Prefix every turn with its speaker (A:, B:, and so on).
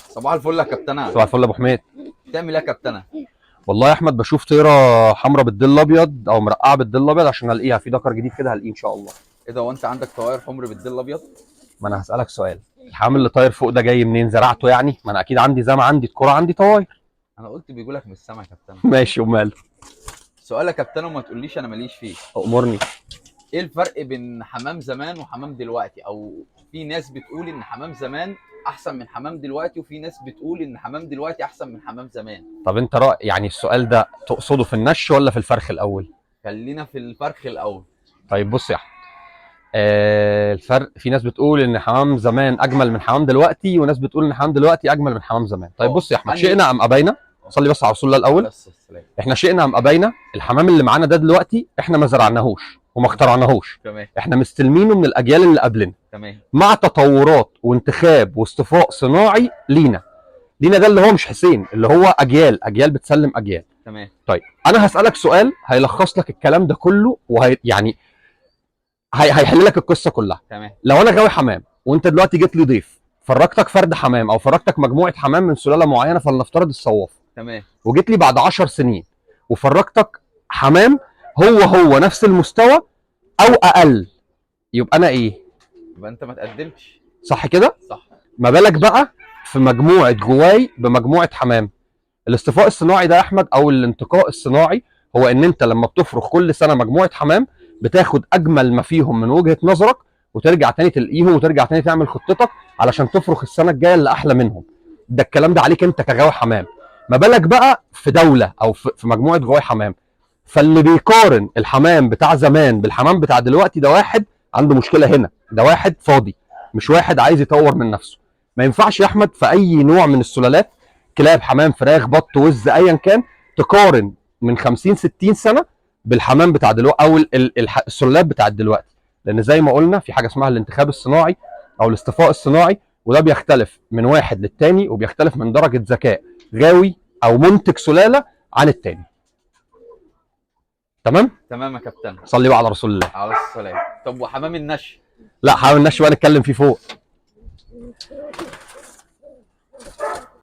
A: صباح الفل يا كابتنه.
B: صباح الفل يا ابو حميد.
A: تعمل ايه يا كابتنه؟
B: والله يا احمد بشوف طيره حمراء بالديل الابيض او مرقعه بالديل الابيض عشان الاقيها في دكر جديد كده، هلاقيه ان شاء الله.
A: ايه ده، وانت عندك طوائر حمر بالديل الابيض؟
B: ما انا هسالك سؤال، الحمام اللي طاير فوق ده جاي منين؟ زرعته يعني؟ ما انا اكيد عندي زي ما عندي الكرة عندي طواير.
A: انا قلت بيقولك من السما يا كابتنه.
B: ماشي وماله.
A: سؤال يا كابتنه وما تقوليش انا ماليش فيه.
B: امرني.
A: ايه الفرق بين حمام زمان وحمام دلوقتي؟ او في ناس بتقول ان حمام زمان احسن من حمام دلوقتي، وفي ناس بتقول ان حمام دلوقتي احسن من حمام زمان.
B: طب انت رأي يعني السؤال ده تقصده في النش ولا في الفرخ الاول؟
A: خلينا في الفرخ الاول.
B: طيب بص يا احمد، الفرق، في ناس بتقول ان حمام زمان اجمل من حمام دلوقتي، وناس بتقول ان حمام دلوقتي اجمل من حمام زمان. طيب بص يا احمد، شئنا ام ابينا، صلي بس على رسول الله الاول.
A: بس السلام.
B: احنا شئنا ام ابينا، الحمام اللي معانا ده دلوقتي احنا ما زرعناهوش وما اخترعناهوش.
A: تمام.
B: احنا مستلمينه من الاجيال اللي قبلنا.
A: تمام.
B: مع تطورات وانتخاب واصطفاء صناعي لينا. لينا ده اللي هو مش حسين، اللي هو اجيال، اجيال بتسلم اجيال.
A: تمام.
B: طيب انا هسالك سؤال هيلخص لك الكلام ده كله، وهي يعني هيحل لك القصة كلها.
A: تمام.
B: لو انا غاوي حمام وانت دلوقتي جيت لي ضيف، فرجتك فرد حمام او فرجتك مجموعة حمام من سلالة معينة، فلنفترض الصواف.
A: تمام.
B: وجيت لي بعد 10 سنين وفرجتك حمام هو هو نفس المستوى او اقل، يبقى انا ايه؟
A: يبقى انت ما تقدمتش.
B: صح كده؟
A: صح.
B: ما بالك بقى في مجموعة جواي بمجموعه حمام. الاصطفاء الصناعي ده يا احمد او الانتقاء الصناعي، هو ان انت لما بتفرخ كل سنة مجموعة حمام بتاخد اجمل ما فيهم من وجهه نظرك، وترجع تاني تلقيهم، وترجع تاني تعمل خطتك علشان تفرخ السنة الجاية اللي احلى منهم. ده الكلام ده عليك انت كغاوي حمام. ما بالك بقى في دولة او في مجموعة غواي حمام. فاللي بيقارن الحمام بتاع زمان بالحمام بتاع دلوقتي ده واحد عنده مشكلة هنا، ده واحد فاضي، مش واحد عايز يطور من نفسه. ما ينفعش يا احمد في اي نوع من السلالات، كلاب، حمام، فراخ، بط، وز، ايا كان، تقارن من 50 60 سنة بالحمام بتاع دلوقتي او السلالات بتاع دلوقتي، لان زي ما قلنا في حاجة اسمها الانتخاب الصناعي او الاصطفاء الصناعي، وده بيختلف من واحد للتاني، وبيختلف من درجه ذكاء غاوي او منتج سلالة عن التاني. تمام؟
A: تمام يا كابتن.
B: صلي بقى على رسول الله.
A: على السلام. طب وحمام النش؟
B: لا حمام النش بقى نتكلم فيه فوق.